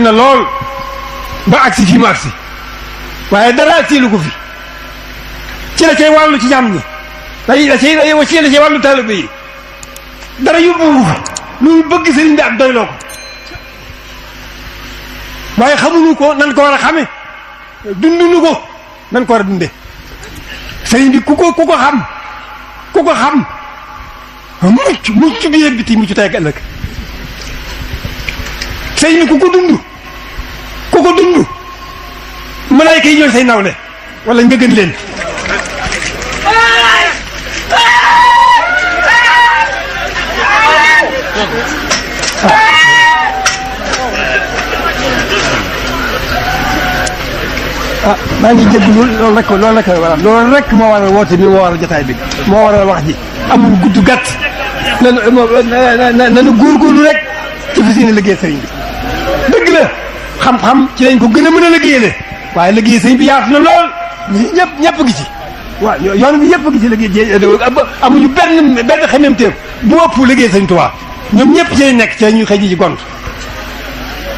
na lool ba agsi fii mu agsi waaye dara agsilu ko fi ci la cay wàllu ci jàmm ñi da cay wàllu taalibe yi dara yóbbuwu fa lu bëgg sëriñ bi ak doyloo ko waaye xamuñu ko nan ko war a xame dunduñu ko nan ko war a dunde sëriñ bi ku ko xam mucc bi yëg biti mucc tey ak ëllëg sëriñ bi ku ko dund malaayka yi ñooy say nawle wala nga gën leen maa ngi jégalu loolu rek moo waral woote bi moo waral jotaay bi moo waral wax ji amul gudd gàtt nanu góorgóorlu rek ci fas yéene liggéey sëriñ bi dëgg la xam-xam ci lañ ko gën a mën a liggéeyale waaye liggéey sëriñ bi yaatu na lool ñëpp gi ci waaw yoon bi yëpp gi ci liggéey amuñu benn xemmeemteef bu ëpp liggéey sëriñ Tuubaa ñoom ñëpp ci lañ nekk ci ñuy xëy ji gont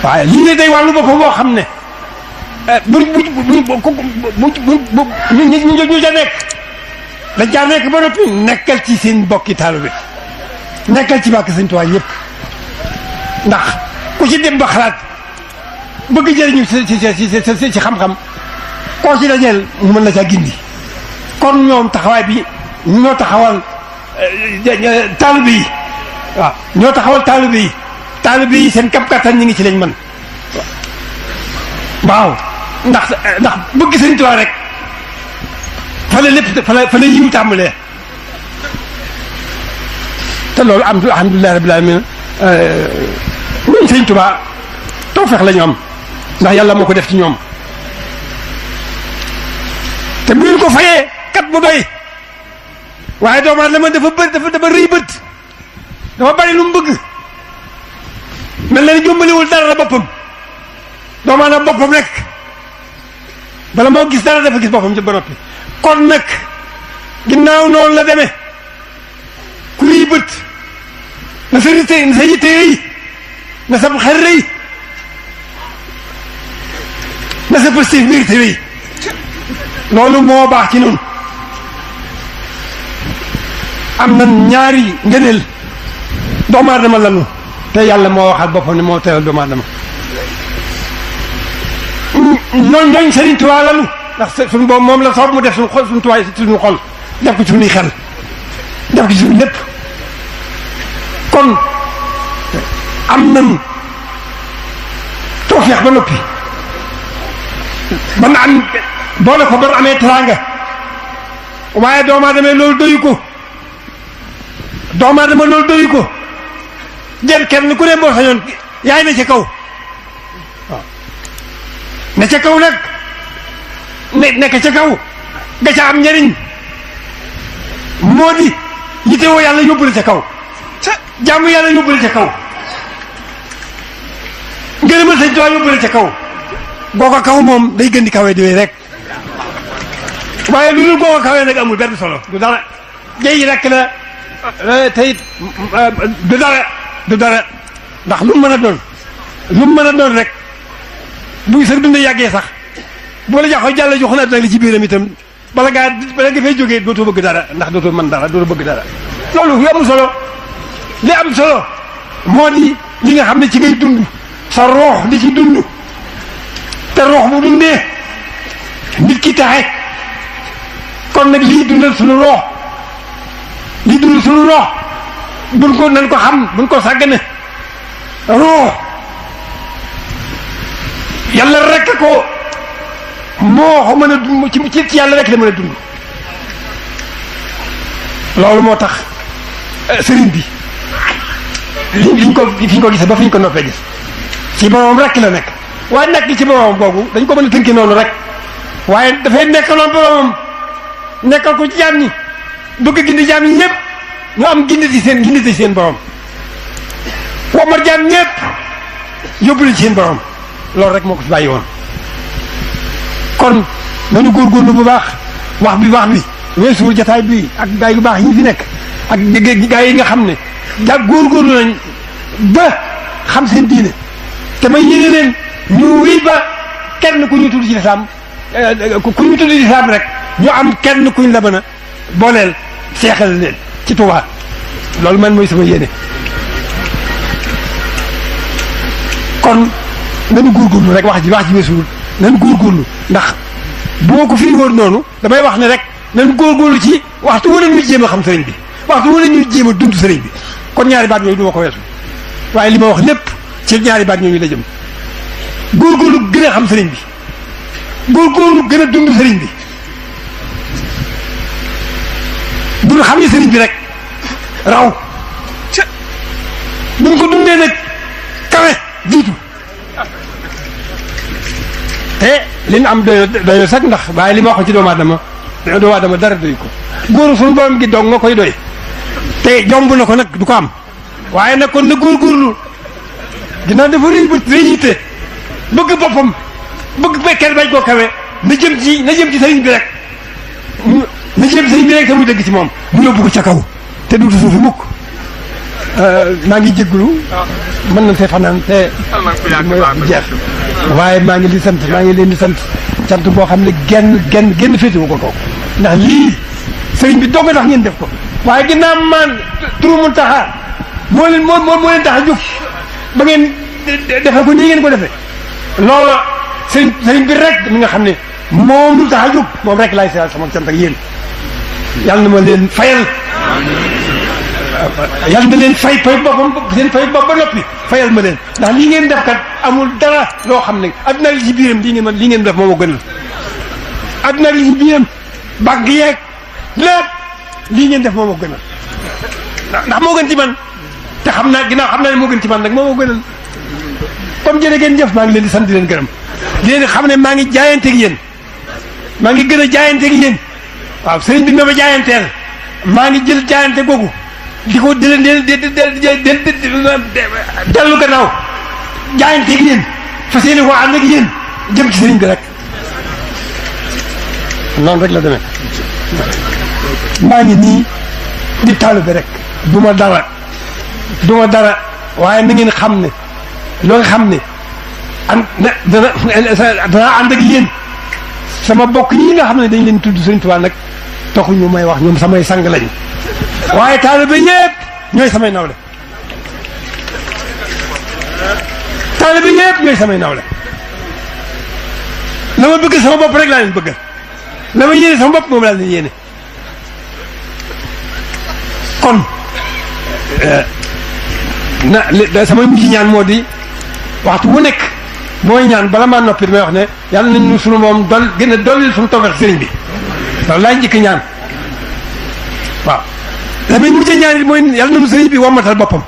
waaye lii ne day wàllu boppam boo xam ne ñu ca nekk dañ caa nekk ba noppi nekkal ci seen bokki taalibe bi nekkal ci bàkk sëñ Tuubaa ñëpp ndax ku ci dem ba xalaat bëgg jëriñu ci xam-xam koo ci dajeel mu mën la caa gindi kon ñoom taxawaay bi ñoo taxawal taalibe yi waaw ñoo taxawal taalibe yi seen kap kattan ñi ngi ci lañ mën waaw ndax bëgg sëñ Tuubaa rek fa la lépp fa la yiw tàmbalee te loolu alhamdulilah rabbil alamin ñun sëñ Tuubaa tawfeex la ñu am ndax yàlla moo ko def ci ñoom te bu ñu ko fayee kat bu doy waaye doomu aadama dafa rëy bët dafa bari lu mu bëgg mel na ni jombaliwul dara la boppam doomu aadama boppam rek bala moo gis dara dafa gis boppam ci ba noppi kon nag ginnaaw noonu la demee ku rëy bët na sa yitte rëy na sa xel rëy na sa positif mérite rëy loolu moo baax ci noonu am na ñaari ngëneel doomu aadama lanu te yàlla moo waxal boppam ne moo teral doomu aadama ñooñ Sëriñ Tuubaa lanu ndax suñu boobu moom la soob mu def suñu xol suñu tuwaay suñu xol def ko ci suñuy xel def ko ci suñu lépp kon am nañu tawfeex ba noppi ba na am boole ko ba amee teraanga waaye doomu aadama loolu doyu ko jël kenn ku ne boo sañoon yaay na ci kaw waaw ne ca kaw nag nekk ca kaw ga ca am njëriñ moo di yitewoo yàlla yóbbu la ca kaw jàmm yàlla yóbbu la ca kaw ngërëmal Sëñ Tuubaa yóbbu la ca kaw googa kaw moom day gën di kawee di wéy rek waaye lu dul googa kawee nag amul benn solo du dara jëy rek la tey du dara ndax lu mu mën a doon rek bu sa dund yàggee sax boo la joxoon jàll joxoon àdduna li ci biiram itam bala nga fay jógee dootoo bëgg dara ndax dootoo mën dara dootoo bëgg dara loolu li am solo moo di li nga xam ne ci ngay dund sa roox di ci dund te roox bu dundee nit ki taxe kon nag lii dundal suñu roox buñ ko nan ko xam buñ ko sàggane roox yàlla rek ko moo ko mën a dund ci yàlla rek la mën a dund loolu moo tax sëriñ bi fi ñu ko gisee ba fi ñu ko noppee gis ci boroom rek la nekk waaye nekk ci boroom boobu dañ ko mën a tënki noonu rek waaye dafay nekkaloon boroomam nekkal ko ci jaam ñi bëgg gindi jaam ñi ñëpp ñu am gindi ci seen borom womar jaam ñëpp yóbbu leen ci seen borom loolu rek moo ko fi bàyyi woon kon nañu góorgóorlu bu baax wax bi weesuwul jataay bi ak gaay yu baax yi fi nekk ak gaay yi nga xam ne góorgóorlu nañ ba xam seen diine te may yéene leen ñu wéy ba kenn ku ñu tudd ci lislaam ku ñu tudd ci lislaam rek ñu am kenn kuñ la mën a booleel seexal leen ci Tuubaa loolu man mooy sama yéene. kon nañu góorgóorlu rek wax ji weesuwul nañu góorgóorlu ndax bu ma ko firi woon noonu damay wax ne rek nañu góorgóorlu ci waxtu wala ñuy jéem a xam sëriñ bi waxtu wala ñuy jéem a dund sëriñ bi kon ñaari baat yooyu du ma ko weesu waaye li ma wax lépp ci ñaari baat ñooñu la jëm góorgóorlu gën a xam sëriñ bi góorgóorlu gën a dund sëriñ bi duñu xam ne sëriñ bi rek raw buñ ko dundee nag kawe jiitu te li ñu am doyoo sax ndax waaye li ma wax ci doomu aadama dara doy ko góoru suñu borom gi dong nga koy doy te jomb na ko nag du ko am waaye nag kon na góorgóorlu ginnaaw dafa rëy yitte bëgg boppam bëgg bekkeel bañ koo kawe na jëm ci sëriñ bi rek na jëm ci sëriñ bi rek te muy dëgg ci moom mu yóbbu ko ca kaw te duutu suufi mukk maa ngi jégalu mën na fee fanaan te jeex waaye maa ngi leen di sant cant boo xam ne genn féetewu ko kaw ndax lii sëriñ bi dong tax ngeen def ko waaye ginnaaw maan turu Muntaxa moo leen tax a jóg ba ngeen defe ko nii ngeen ko defee loola sëriñ bi rek mi nga xam ne moom lu tax a jóg moom rek laay seeral sama cant ak yéen yàlla na ma leen fayal yàlla na leen fay boppam seen fay bopp ba noppi fayal ma leen ndax lii ngeen def kat amul dara loo xam ne adduna li ci biiram lii ngeen def moo ma gënal adduna li ci biiram bàgg yeeg lépp lii ngeen def moo ma gënal ndax moo gën ci man te xam naa ginnaaw xam naa ne moo gën ci man nag moo ma gënal comme jërë ngeen jëf maa ngi leen di sant di leen gërëm di leen xam ne maa ngi jaayanteeg yéen maa ngi gën a jaayanteeg yéen waaw sëriñ bi ma ma jaayanteel maa ngi jël jaayante googu di ko dellu gannaaw jaayanteeg yéen fas yéene koo ànd ak yéen jëm ci sëriñ bi rek noonu rek la demee maa ngi nii di taalibe rek du ma dara waaye na ngeen xam ne loo nga xam ne danaa ànd ak yéen sama bokk yi nga xam ne dañ leen tudd Sëriñ Tuubaa nag taxuñu may wax ñoom samay sang lañu waaye taalibe yépp ñooy samay nawle taalibe yépp ñooy samay nawle la ma bëgg sama bopp rek laa leen bëgg la ma yéene sama bopp moom laa leen yéene kon samay mujj ñaan moo di waxtu bu nekk mooy ñaan bala maa noppi damay wax ne yàlla nañu sunu moom gën a dolli suñu tawfeex sëriñ bi loolu laay njëkk ñaan waaw damay mujj ñaan it mooy yàlla nañu sëriñ bi wammatal boppam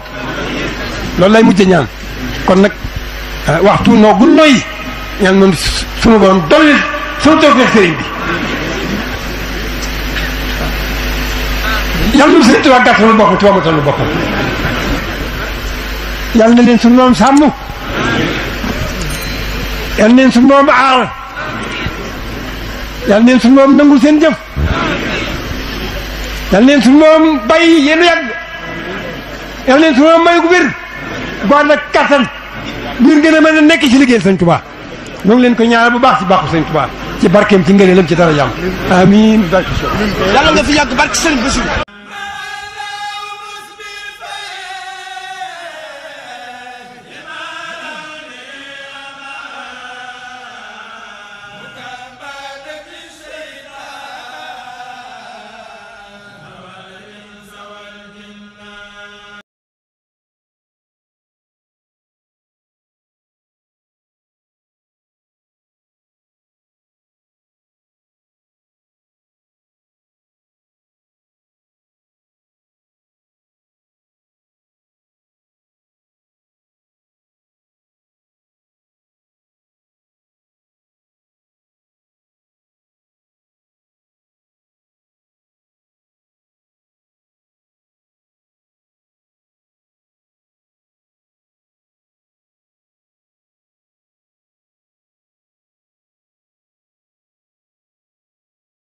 loolu lay mujj ñaan kon nag waxtu noo gu noy yàlla nañu sunu borom dolli suñu tawfeex sëriñ bi yàlla nañu sëriñ Tuubaa gàttal boppam ci wammatal boppam yàlla na leen suñu moom sàmm yàlla na leen suñu moom aar yàlla na leen suñu moom nangul seen jëf yàlla na leen suñu moom bàyyi yéen yàgg yàlla na leen suñu moom may gu wér bu ànd ak kattan ngir gën a mën a nekk ci liggéeyal Sëñ Tuubaa ñoo ngi leen ko ñaanal bu baax ci baaxu Sëñ Tuubaa ci barkeem ci ngëneelam ci dara jàmm amiin. yàlla nga fi yàgg barke Sëñ Basiru